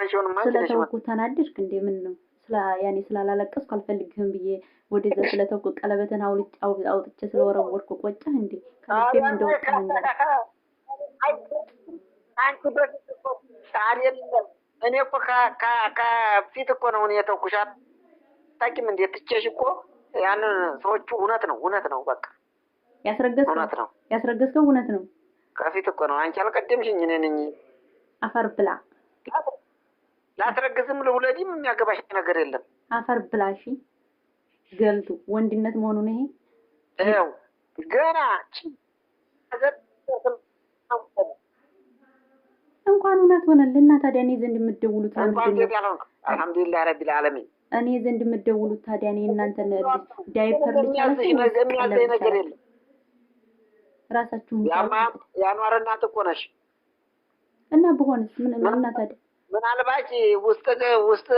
ስለተውኩ ተናደድክ እንዴ? ምን ነው ያኔ ስላላለቀስኩ አልፈልግህም ብዬ ወደዛ ስለተውኩ ቀለበትን አውጥቼ ስለወረወርኩ ቆጨህ እንዴ? ከልቤም እንደወጣህ እንጂ አንቺ በፊት እኮ አይደለም፣ እኔ እኮ ከፊት እኮ ነው እኔ የተውኩሽ። አታውቂም እንዴ? ትቼሽ እኮ ያንን ሰዎቹ እውነት ነው፣ እውነት ነው፣ በቃ ያስረገዝከው እውነት ነው። ያስረገዝከው እውነት ነው። ከፊት እኮ ነው። አንቺ አልቀደምሽኝ፣ እኔ ነኝ። አፈር ብላ። ላስረግዝም ልውለድም የሚያገባሽ ነገር የለም። አፈር ብላ። እሺ ገልቱ ወንድነት መሆኑን ይሄ ይኸው ገና እንኳን እውነት ሆነልህ። እና ታዲያ እኔ ዘንድ የምትደውሉት እንኳን ለምንድን ሴት ነው? ያልሆንክ አልሐምዱሊላህ ረቢል ዓለሚን። እኔ ዘንድ የምትደውሉት ታዲያ እኔ እናንተን ዳይፐር ልቻላችሁ የሚያዘኝ ወይስ ቀለብ ነገር ልቻላችሁ? የለም። ራሳችሁን ያማ ቻሉ። የአኗር እናት እኮ ነሽ። እና በሆነስ ምን እና ታዲያ ምናልባት ውስጥ ውስጥ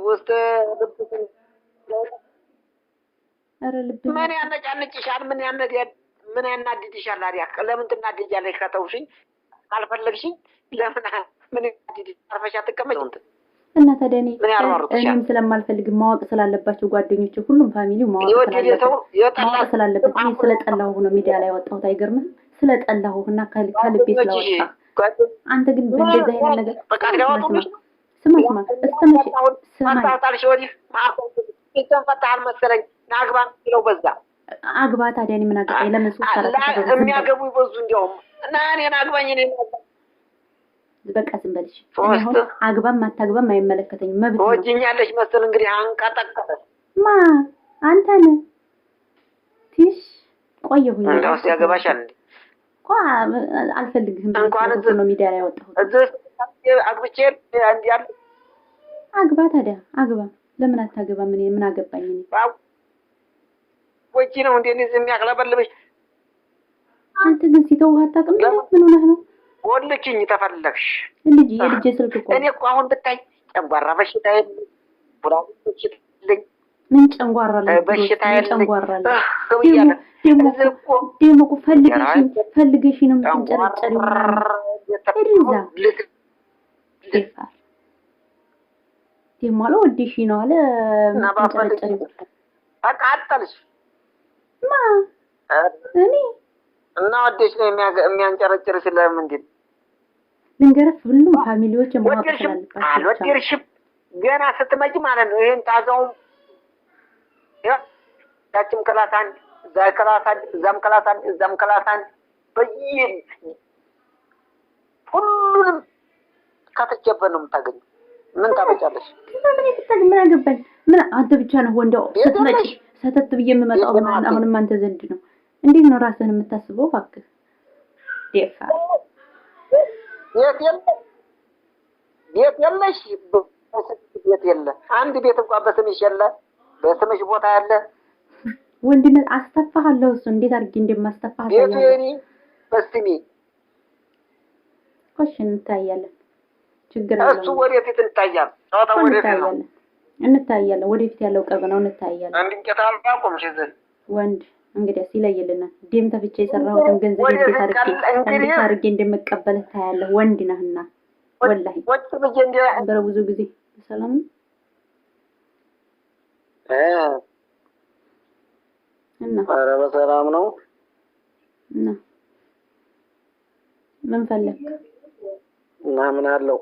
ውስጥ ልብስሽን ኧረ ልብህን ምን ያነጫንጭሻል? ምን ያናድድሻል? ታዲያ ለምን ትናድጃለሽ? ከተውሽኝ ካልፈለግሽኝ ለምን ምን ያናድድሽ? አርፈሽ አትቀመጭ? እና ታዲያ እኔ ምን ያሯሩጥሻል? እኔም ስለማልፈልግ ማወቅ ስላለባቸው ጓደኞቼ ሁሉም family ው ማወቅ የወደደ ስላለበት ሰው የጠላ ማወቅ ስላለበት እኔ ስለጠላሁ ነው ሚዲያ ላይ ያወጣሁት። አይገርምህም? ስለጠላሁ እና ከልቤ ጓደኞችሽ ስለወጣ። አንተ ግን በእንደዚህ አይነት ነገር በቃ ስማ ሊያወጡልሽ ስማ ስማ ስማ እስከ መቼ ስማኝ፣ ፈታታልሽ ወዲህ ማዕከል ፈታሃል መሰለኝ። ናግባ የሚለው በዛ። አግባ። ታዲያ እኔ ምን አገባኝ? ለምን ሶስት አራት ተገቡ? ዝም በል የሚያገቡ ይበዙ። እንዲያውም እና እኔን አግባኝ እኔን አግባኝ። በቃ ዝም በል እሺ። እኔ አሁን ሶስት አግባም አታግባም አይመለከተኝም፣ መብት ነው። ትወጂኛለሽ መሰል እንግዲህ አንቀጠቀጠ። ማ አንተን ትሽ ቆየሁኝ እንደውስ ያገባሻል እንዴ? እኮ አልፈልግህም ብዬ እንኳን ስለተውኩ ነው ሚዲያ ላይ ያወጣሁት። እዚህ አግብቼ እንዲህ ያለ አግባ ታዲያ አግባ። ለምን አታገባም? እኔ ምን አገባኝ? እኔ ወጪ ነው እንዴ እዚህ የሚያቅለበልብሽ? አንተ ግን ሲተውህ አታውቅም እንዴ? ምን ሆነህ ነው? ወልኪኝ ተፈለግሽ። ልጅ የልጄ ስልክ እኮ እኔ እኮ አሁን ብታይ ጨንጓራ በሽታ የለኝ፣ ኩላሊት በሽታ የለኝ፣ ምን ጨንጓራ አለ? በሽታ ምን የለኝ። ጨንጓራ አለ? ብያለሁ። ደግሞ እዚህ እኮ ደግሞ እኮ ፈልገሽኝ ፈልገሽኝ ነው የምትንጨረጨሪው ምናምን። እዛ ይፋ ደግሞ አለ ወዲሽ ነው አለ እና ባፈልግ የምትንጨረጨሪው። ተቃጠልሽ። ማ እኔ እና ወደሽ ነው የሚያንጨረጭርሽ። ለምንድን ልንገርህ፣ ሁሉም family ዎች ማወቅ ወደድሽም ስላለባቸው ብቻ ነው። አልወደድሽም ገና ስትመጪ ማለት ነው። ይሄን ጣዛውም ያችም class አንድ፣ እዛ class አንድ፣ እዛም class አንድ፣ እዛም class አንድ በየ ሁሉንም ከትቼበት ነው የምታገኘው። ምን ታመጫለሽ? ከዛ ምን ይፈታል? ምን አገባኝ? ምን አንተ ብቻ ነህ ወንዳው ስትመጪ የለሽ። ሰተት ብዬ የምመጣው የለም ምናምን አትይ። አሁንም አንተ ዘንድ ነው። እንዴት ነው ራስህን የምታስበው? እባክህ ደፋ ቤት የለ፣ ቤት የለሽ፣ ቤት የለ፣ አንድ ቤት እንኳን በስምሽ የለ፣ በስምሽ ቦታ ያለ ወንድነት አስተፋሃለሁ። እሱ እንዴት አድርጌ እንደማስተፋህ ቤቱ አሳያለሁ። የኔ በስሜ ኮሽ እንታያለን። ችግር እሱ የለውም ወደፊት እንታያለን። ጨዋታው እኮ ወደፊት ነው። እንታያለን፣ እንታያለን። ወደፊት ያለው ቅርብ ነው። እንታያለን። አንድ እንጨት አላቆምሽ እዚህ ወንድ እንግዲያስ ይለይልናል። ደም ተፍቼ የሰራሁትን ገንዘብ እንዴት ወደፊት አድርጌ እንግዲህ እንዴት አድርጌ እንደምቀበልህ ታያለህ። ወንድ ነህና ወላሂ ወጭ ብዬ እንደ ነበረ ብዙ ጊዜ ሰላም ነው እና ኧረ በሰላም ነው። እና ምን ፈለክ? እና ምን አለው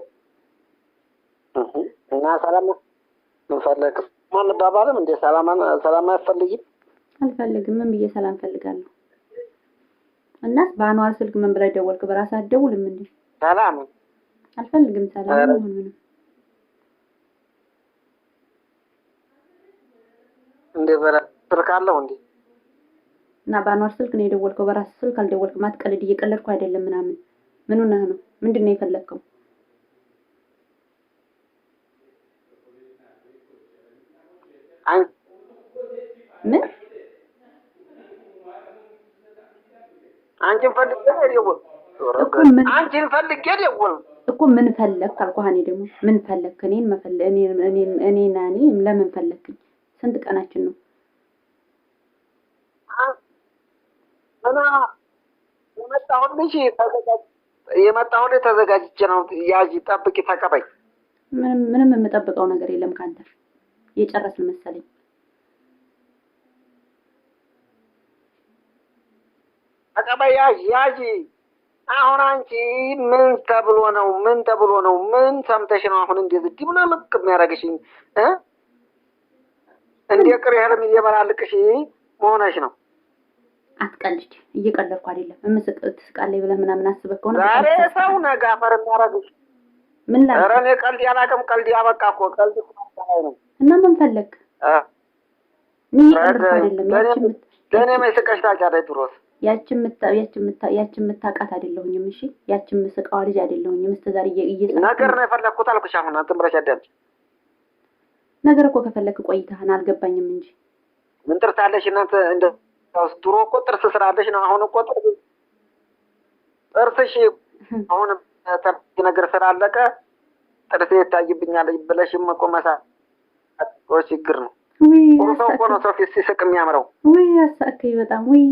እና ሰላም ነው። ምን ፈለክ? ማንባባልም እንደ ሰላም ሰላም አያስፈልግም። አልፈልግም። ምን ብዬ ሰላም ፈልጋለሁ? እናስ በአንዋር ስልክ ምን ብለህ ደወልክ? በራስህ አትደውልም እንዴ? ሰላም አልፈልግም። ሰላም ኧረ ይሁን ምንም እንደ በረ ስልክ አለው እንዴ? እና በአንዋር ስልክ ነው የደወልከው። በራስህ ስልክ አልደወልክም። አትቀልድ። እየቀለድኩ አይደለም ምናምን። ምን ሆነህ ነው? ምንድን ነው የፈለግከው? አንቺ ምን አንቺን ፈልጌ ነው የደወልኩት። እኮ ምን አንቺን ፈልጌ ደወልኩ። እኮ ምን ፈለክ አልኩህ። እኔ ደግሞ ምን ፈለክ? እኔን መፈለ እኔን እኔን እኔና እኔ ለምን ፈለክኝ? ስንት ቀናችን ነው? እና የመጣሁልሽ የመጣሁልሽ ተዘጋጅቼ ነው። ያዥ፣ ጠብቂ፣ ተቀበይ። ምንም ምንም የምጠብቀው ነገር የለም ካንተ። የጨረስን መሰለኝ። ተቀበይ፣ ያዥ ያዥ። አሁን አንቺ ምን ተብሎ ነው? ምን ተብሎ ነው? ምን ሰምተሽ ነው አሁን እንደዚህ ድብልቅልቅ የሚያደርግሽኝ እ እንደ ቅሬ ህልም እየበላልቅሽ መሆነሽ ነው። አትቀልድ። እየቀለድኩ አይደለም። የምስቅ ትስቃለህ ብለህ ምናምን አስበህ ከሆነ በጣም ዛሬ ሰው ተሳስተሃል። ነገ አፈር የሚያደርግሽ። ምን ኧረ ላድርግ እኔ ቀልድ ያላቅም። ቀልድ ያበቃ እኮ ቀልድ እኮ አጠቃላይ ነው። እና ምን ፈለግ? እ እኔ እየቀለድኩ አይደለም። ለእኔ መች ስቀሽ ታውቂያለሽ? ድሮስ ያቺ የምታውቃት አይደለሁኝም። እሺ ያቺ የምስቃዋ ልጅ አይደለሁኝም። እስከ ዛሬ እየሳቅኩ ነገር ነው የፈለግኩት አልኩሽ። አሁን አንተም ብለሽ አዳምጪ። ነገር እኮ ከፈለክ ቆይተህን አልገባኝም እንጂ ምን ጥርስ አለሽ እናንተ? እንደ ድሮ እኮ ጥርስ ስላለሽ ነው። አሁን እኮ ጥርስሽ አሁን ነገር ስላለቀ ጥርሴ ይታይብኛል ብለሽም እኮ መሳቅ እኮ ችግር ነው። ውይ ጥሩ ሰው እኮ ነው አሳቅከኝ፣ ሰው ፊት ሲስቅ የሚያምረው። ውይ አሳቅከኝ በጣም ውይ፣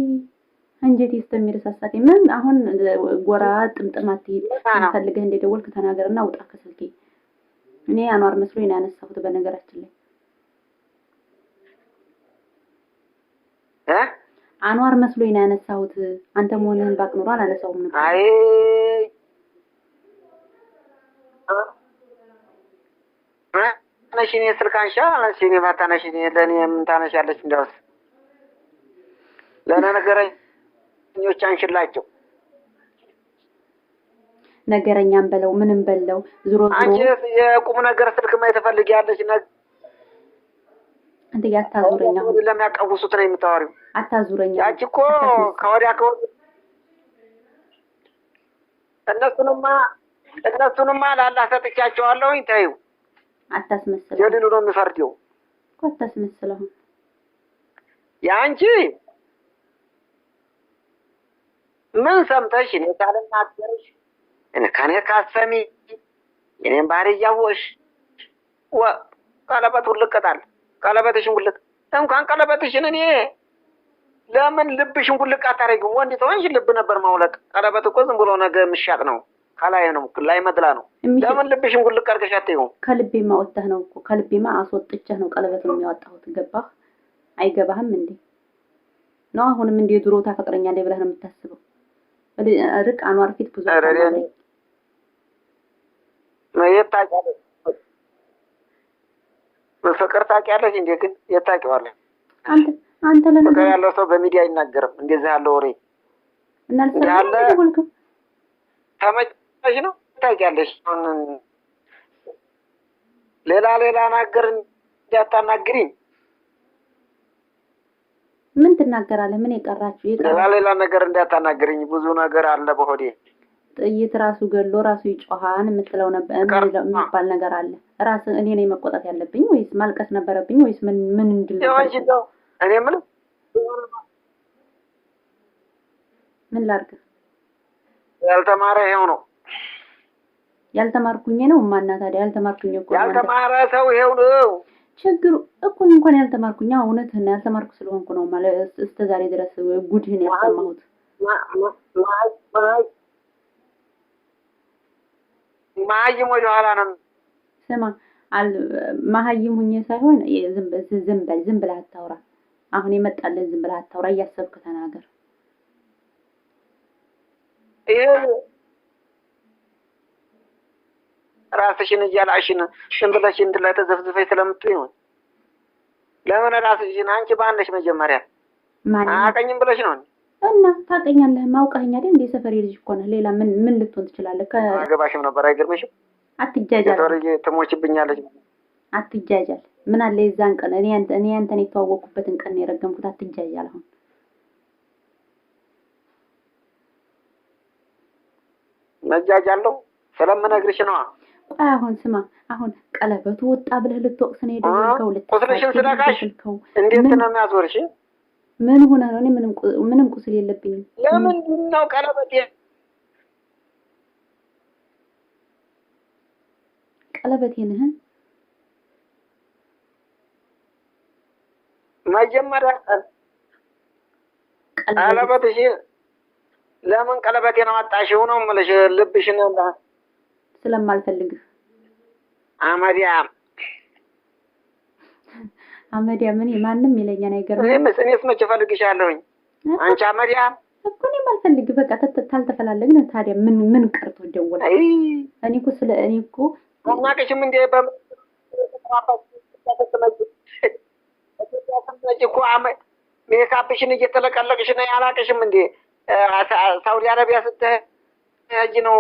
አንጀቴ እስከሚደርስ አሳቅከኝ። ምን አሁን ጎራ ጥምጥም አትሂድ። ነው ፈልገህ እንደደወልክ ተናገርና ውጣ ከስልኬ። እኔ አኗር መስሎኝ ነው ያነሳሁት በነገራችን ላይ እ አኗር መስሎኝ ነው ያነሳሁት። አንተ መሆንህን ባቅ ኖሮ አላነሳውም ነበር። አይ ታነሺ፣ እኔ ስልክ አንሺ አላልሽ? እኔ ባታነሺ እኔ ለእኔ ምን ታነሻለሽ? እንዲያውስ ለነገረኞች አንሽላቸው። ነገረኛም በለው ምንም በለው ዞሮ ዞሮ አንቺ የቁም ነገር ስልክ ማየት ትፈልጊያለሽ? አንተ ያታዙረኝ፣ አሁን ለሚያቀውሱት ነው የምታወሪው። አታዙረኝ፣ ያቺ እኮ አታስመስል። ከወዲያ ከወዲህ እነሱንማ እነሱንማ ላላህ ሰጥቻቸዋለሁኝ። ተይው፣ አታስመስል አሁን ጀሊሉ ነው የሚፈርደው። እኮ አታስመስል አሁን። የአንቺ ምን ሰምተሽ እኔ ሳልናገርሽ እኔ ከኔ ካሰሚ የኔን ባህሪ እያወቅሽ ቀለበት ውልቅጣል ቀለበትሽን ውልቅ እንኳን ቀለበትሽን እኔ ለምን ልብሽን ውልቅ አታደርጊውም? ወንድ ተሆንሽ ልብ ነበር ማውለቅ። ቀለበት እኮ ዝም ብሎ ነገ የሚሻቅ ነው፣ ከላይ ነው ላይ መድላ ነው። የሚሸጥ ለምን ልብሽን ውልቅ አድርገሽ አትይውም? ከልቤማ ወጥተህ ነው እኮ ከልቤማ አስወጥቼህ ነው ቀለበት ነው የሚያወጣሁት። ገባህ አይገባህም እንዴ ነው? አሁንም እንደ ድሮ ታፈቅረኛለህ ብለህ ነው የምታስበው? ርቅ አኗር ፊት ብዙ ኧረ እኔ አታናግረኝ። የት ታውቂያለሽ? ፍቅር ታውቂያለሽ እንዴ? ግን የት ታውቂዋለሽ? አንተ አንተ ፍቅር ለነገሩ ያለው ሰው በሚዲያ አይናገርም። እንደዚህ ያለው ወሬ እና እንዲህ ልትሰማ ያለ ነው የደወልከው? ተመቸሽ ነው ታውቂያለሽ። አሁን ሌላ ሌላ ነገር እንዳታናግሪኝ። ምን ትናገራለህ? ምን የቀራችሁ ሌላ የቀራችሁ ሌላ ነገር እንዳታናግሪኝ። ብዙ ነገር አለ በሆዴ። ጥይት ራሱ ገሎ ራሱ ይጮሃል የምትለው ነበር ቀር የሚለው የሚባል ነገር አለ። ራስ እኔ ነኝ መቆጣት ያለብኝ ወይስ ማልቀስ ነበረብኝ ወይስ ምን ምን እንድል ነበር የሆንሽ የፈለግከው? እንደው እኔ የምልህ ምን ላድርግ? ያልተማረ ይኸው ነው። ያልተማርኩኝ ነው ማና ታዲያ ያልተማርኩኝ እኮ ነው አንተ ያልተማረ ሰው ይኸው ነው። ችግሩ እኮ እንኳን ያልተማርኩኝ አዎ፣ እውነትህን ነው። ያልተማርኩ ስለሆንኩ ነው ማለት እስከ ዛሬ ድረስ ጉድህን ያልሰማሁት። መሀይም ወደ ኋላ ነው። ስማ አል መሀይም ሁኜ ሳይሆን ዝም በል ዝም ብለህ አታውራ። አሁን የመጣልህን ዝም ብለህ አታውራ፣ እያሰብክ ተናገር። ይሄ ራስሽን እያላሽን ዝም ብለሽ እንትን ላይ ተዘፍዝፈሽ ስለምትይ ነው። ለምን ራስሽን አንቺ ባነሽ መጀመሪያ ማን አያውቀኝም ብለሽ ነው። እና ታውቀኛለህ፣ ማውቀኸኝ አይደል እንዴ? የሰፈሬ ልጅ እኮ ነህ። ሌላ ምን ምን ልትሆን ትችላለህ? አገባሽም ነበር አይገርምሽም? አትጃጃል፣ የሰው ልጅ ትሞችብኛለች። አትጃጃል። ምን አለ የዛን ቀን እኔ አንተን የተዋወቅኩበትን ቀን ነው የረገምኩት። አትጃጃል። አሁን መጃጃለሁ ስለምነግርሽ ነዋ። ቆይ አሁን ስማ፣ አሁን ቀለበቱ ወጣ ብለህ ልትወቅስ ነው የደወልከው? ቁስልሽን ልትሳደብ ስነካሽ የደወልከው? እንዴት ምን ነው የሚያዞርሽ? ምን ሆነህ ነው? እኔ ምንም ቁስል የለብኝም። ለምንድን ነው ቀለበት ቀለበቴን መጀመሪያ ቀለበት ቀለበትሽን ለምን ቀለበቴን አወጣሽው ነው የምልሽ። ልብሽን ስለማልፈልግህ አመዲያም። አመዲያም እኔ ማንም ይለኛል አይገርምም። እኔስ መቼ እፈልግሻለሁኝ? አንቺ አመዲያም። እኮ እኔም አልፈልግም። በቃ ታልተፈላለግን ታዲያ ምን ምን ቀርቶ ደወል። እኔ እኮ ስለ እኔ እኮ አናውቅሽም እንዴ? በምን እኮ ሜካፕሽን እየተለቀለቅሽ ነው። አላውቅሽም እንዴ? ሳውዲ አረቢያ ስትሄጂ ነው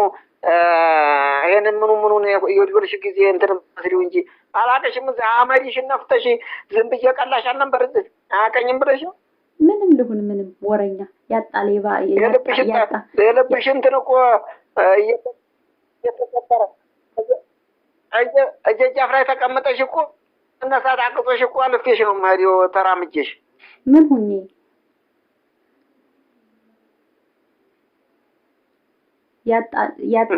ይሄንን ምኑ ምኑን የወዲወልሽ ጊዜ እንትን መስሪው እንጂ አላውቅሽም። እዚህ አመዲሽን ነፍተሽ ዝም ብዬ ቀላሽ አልነበር እዚህ አያውቀኝም ብለሽ ነው። ምንም ልሁን ምንም ወረኛ ያጣ ሌባ ያጣ የልብሽ እንትን እኮ እየተሰበረ እጀጃፍ ላይ ተቀምጠሽ እኮ እነሳት አቅቶሽ እኮ አልፌሽ ነው የምሄደው ተራምጄሽ። ምን ሁኜ ያጣ ያጣ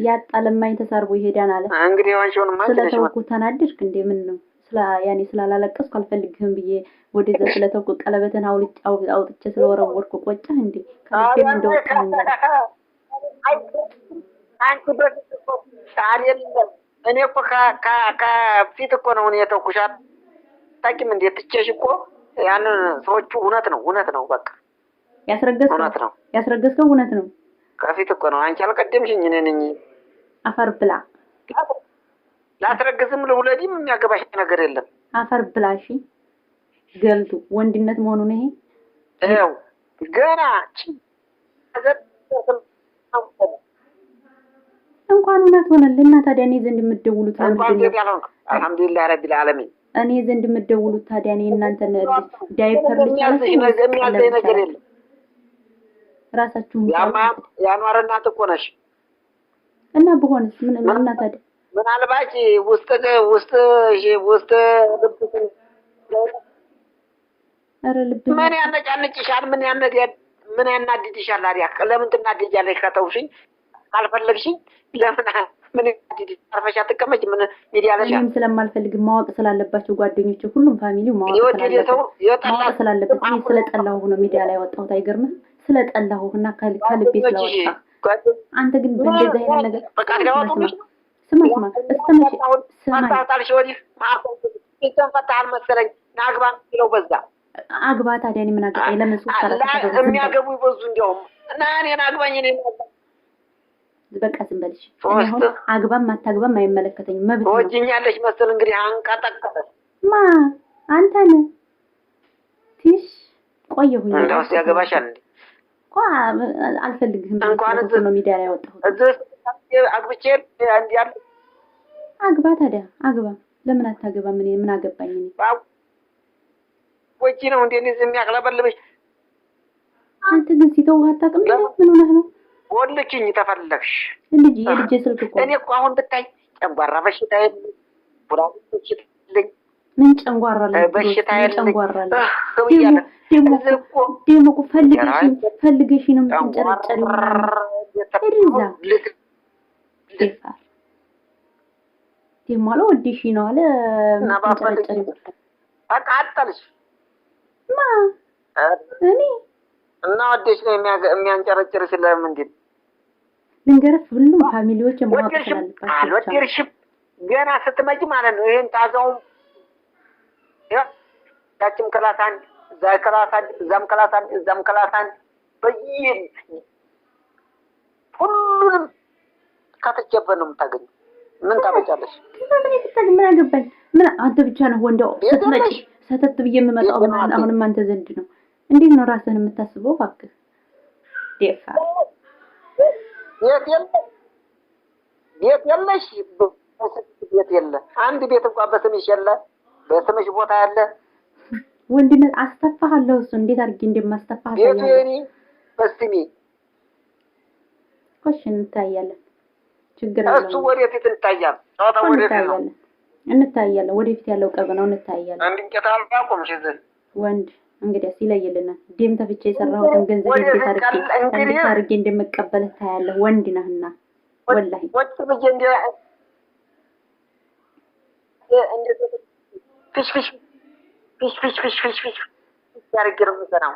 ያጣ ለማኝ ተሰርቦ ይሄዳል አለ። እንግዲህ ዋንሽውን ማን ስለተውኩ ተናደድክ እንዴ? ምን ነው ስለ ያኔ ስላላለቀስኩ አልፈልግህም ብዬ ወደዛ ስለተውኩ ቀለበትን አውጥቼ ስለወረወርኩ ቆጨህ እንዴ? ከልቤም እንደወጣህ አንቺ በፊት እኮ አይደለም እኔ እኮ ከፊት እኮ ነው እኔ የተውኩሽ። አታውቂም እንዴ? ትቼሽ እኮ ያንን ሰዎቹ እውነት ነው እውነት ነው በቃ ያስረገዝከው እውነት ነው ያስረገዝከው እውነት ነው። ከፊት እኮ ነው አንቺ አልቀደምሽኝ። እኔ ነኝ አፈር ብላ። ላስረግዝም ልውለድም የሚያገባሽ ነገር የለም። አፈር ብላ። እሺ ገልቱ ወንድነት መሆኑን ይሄ ይኸው ገና እንኳን እውነት ሆነልህ። እና ታዲያ እኔ ዘንድ የምትደውሉት እንኳን ሴት ያልሆንክ አልሐምዱሊላህ ረቢል ዓለሚን። እኔ ዘንድ የምትደውሉት ታዲያ እኔ እናንተን ዳይፐር ልቻላችሁ የሚያዘኝ ነገር የለም። ራሳችሁን የአኗር እናት እኮ ነሽ። እና በሆነስ ምን እና ታዲያ ምናልባት ውስጥ ውስጥ ውስጥ ልብስ ኧረ ልብ ምን ያነጫንጭሻል? ምን ምን ያናድድሻል? ታዲያ ለምን ትናደጃለሽ? ከተውሽኝ ካልፈለግሽኝ ለምን ምን ያናድድሽ? አርፈሽ አትቀመጭ? ምን ሚዲያ ለሻ እኔም ስለማልፈልግ ማወቅ ስላለባቸው ጓደኞቼ፣ ሁሉም family ው ማወቅ ስላለበት እኔ ስለጠላሁ ነው ሚዲያ ላይ ያወጣሁት። አይገርምህም? ስለጠላሁ እና ከልቤ ስለወጣ። አንተ ግን በእንደዚህ አይነት ነገር ስማ ስማ እስከመቼ ስማ ፈታሃል መሰለኝ ናግባ የሚለው በዛ። አግባ ታዲያ እኔ ምን አገባኝ? ለምን ሶስት አራት የሚያገቡ ይበዙ። እንዲያውም እና እኔን አግባኝ እኔን በቃ ዝም በልሽ። እኔ አሁን አግባም አታግባም አይመለከተኝም፣ መብት ነው። ትወጂኛለሽ መሰል እንግዲህ አንቀጠቀጠ ማ አንተን ትሽ ቆየሁኝ። እንደውስ ያገባሻል እንዴ? እኮ አልፈልግህም እንኳን ነው ሚዲያ ላይ ያወጣሁት። እዚህ አግብቼ እንዲህ ያለ አግባ ታዲያ አግባ። ለምን አታገባም? እኔ ምን አገባኝ? እኔ ወጪ ነው እንዴ እንደዚህ የሚያቅለበልብሽ? አንተ ግን ሲተውህ አታውቅም። ምን ሆነህ ነው? ወልኪኝ ተፈለግሽ ልጅ የልጄ ስልክ እኮ እኔ እኮ አሁን ብታይ ጨንጓራ በሽታ የለኝ፣ ኩላሊት በሽታ የለኝ፣ ምን ጨንጓራ አለ በሽታ የለኝ። ጨንጓራ አለ ደግሞ እኮ ፈልገሽ ነው የምትንጨረጨሪው። እዛ ደግሞ አለ ወዲሽ ነው አለ የምትንጨረጨሪው። ተቃጠልሽ ማ እኔ እና ወደሽ ነው የሚያንጨረጭርሽ። ለምንድን ልንገርህ፣ ሁሉም family ዎች ማወቅ ስላለባቸው አልወደድሽም ገና ስትመጪ ማለት ነው። ይሄን ጣዛውም ያችም class አንድ እዛ class አንድ እዛም class አንድ እዛም class አንድ በየ ሁሉንም ከትቼበት ነው የምታገኘው። ምን ታመጫለሽ? ምን አገባኝ? ምን አንተ ብቻ ነህ ወንዳው ስትመጪ ሰተት ብዬ የምመጣው አሁንም አንተ ዘንድ ነው። እንዴት ነው ራስህን የምታስበው? እባክህ ደፋ ቤት የለ ቤት የለሽ ቤት የለ አንድ ቤት እንኳን በስምሽ የለ በስምሽ ቦታ ያለ ወንድነት አስተፋሃለሁ። እሱ እንዴት አድርጌ እንደማስተፋህ ቤቱ የኔ በስሜ እሺ፣ እንታያለን። ችግር አለ እሱ ወደፊት እንታያለን። ጨዋታ ወደፊት ነው። እንታያለን። ወደፊት ያለው ቅርብ ነው። እንታያለን። አንድ እንጨት አልቆምሽ እዚህ ወንድ እንግዲያስ ይለይልናል። ደም ተፍቼ የሰራሁትን ገንዘብ እንዴት አድርጌ እንደምቀበልህ ታያለህ። ወንድ ነህና ወላሂ ወጥ ብዬ እንደ እንደ ፊሽ ፊሽ ፊሽ ፊሽ ፊሽ ፊሽ ፊሽ አድርጌ ነው የምሰራው።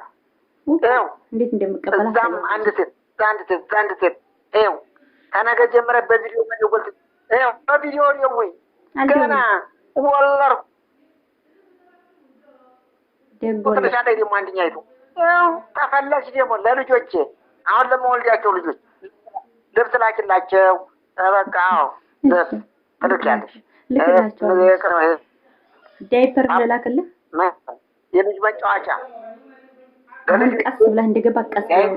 ይኸው እንዴት እንደምቀበልህ እዛም አንድ ሴት እዛ አንድ ሴት እዛ አንድ ሴት ይኸው ከነገ ጀምረህ በቪዲዮ መደወል ይኸው በቪዲዮ ደውይ። ገና ወለድኩ ትልሻለች። ደግሞ አንደኛይቱ ተፈለግሽ ደግሞ ለልጆቼ አሁን ለመወልዳቸው ልጆች ልብስ ላኪላቸው። በቃ ልብስ ትልኪያለሽ። ዳይፐር ልላክልህ፣ የልጅ መጫወቻ ቀስ ብለህ እንደገባ ቀስ ብለህ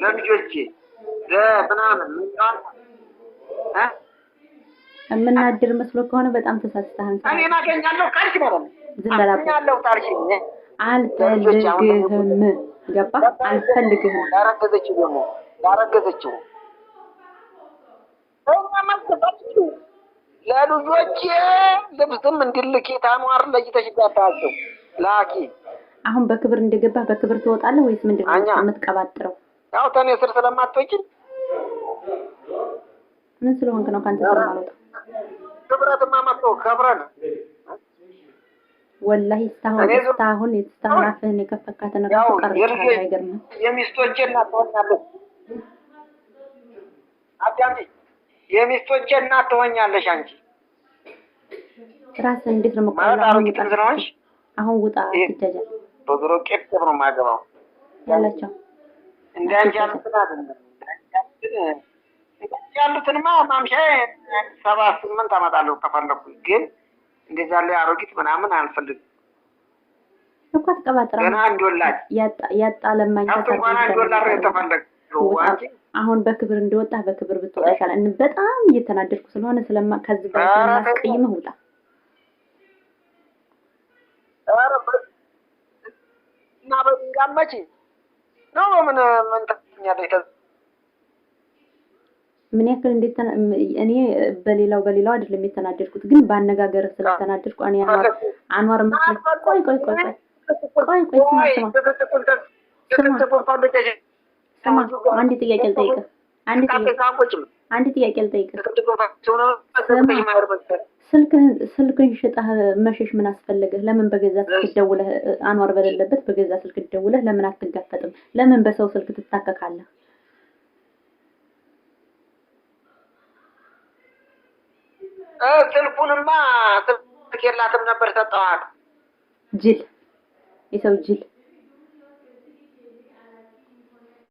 ለልጆቼ ምናምን የምናድር መስሎ ከሆነ በጣም ተሳስተሃል። እኔን አገኛለሁ ካልሽ ማለት ነው። ዝም በል አገኛለሁ ታልሽኝ አልፈልግህም። ገባህ? አልፈልግህም። ላረገዘችው ደግሞ ላረገዘችው ለልጆቼ ልብስም እንዲልኪ ታኗር ለይተሽ እንዳታያቸው ላኪ። አሁን በክብር እንደገባህ በክብር ትወጣለህ ወይስ ምንድን ነው የምትቀባጥረው? ያው ተኔ ስር ስለማትወጪ ምን ስለሆንክ ነው ከአንተ ስር የማልወጣው? ክብረትማ መጥቶ ከብረን ወላሂ እስካሁን እስካሁን አፍህን የከፈካትን እራሱ ቀርቻለሁ። አይገርምህም? የሚስቶቼ እናት ትሆኛለሽ። አዳምጪ፣ የሚስቶቼ እናት ትሆኛለሽ አንቺ። ራስህን እንዴት ነው ማለት አሮጊትም ስለሆንሽ አሁን ውጣ፣ ትጃጃል። በድሮ ቄስ ነው የማገባው ያላቸው እንደ አንቺ ያሉትን አይደለም። እንደ አንቺ ያሉትንማ ማምሻዬ 7 8 አመጣለሁ ከፈለኩኝ፣ ግን እንደዛ ላይ አሮጊት ምናምን አልፈልግም እኮ አትቀባጥር። ገና አንድ ወላድ ያጣ ለማኝ እንኳን አንድ ወላድ ነው የተፈለገው። አሁን በክብር እንደወጣህ በክብር ብትወጣ ይሻላል። በጣም እየተናደድኩ ስለሆነ ከዚህ በላይ ስለማስቀይምህ ውጣ። እና በድንጋይ መቼ ነው ምን ምን ትኛለሽ? ምን ያክል እንዴት እኔ በሌላው በሌላው አይደለም የተናደድኩት፣ ግን ባነጋገርህ ስለተናደድኩ እኔ አንዋር መስሎኝ። ቆይ ቆይ ቆይ ቆይ ቆይ ስማ ስማ ስማ፣ አንድ ጥያቄ ልጠይቅህ። አንድ ጥያቄ ልጠይቅህ። ስልክህን ሽጠህ መሸሽ ምን አስፈለገህ? ለምን በገዛ ስልክ ደውለህ አንዋር በሌለበት በገዛ ስልክ ደውለህ ለምን አትጋፈጥም? ለምን በሰው ስልክ ትታከካለህ? ስልኩንማ ስልክ የላትም ነበር ሰጠኋት። ጅል፣ የሰው ጅል።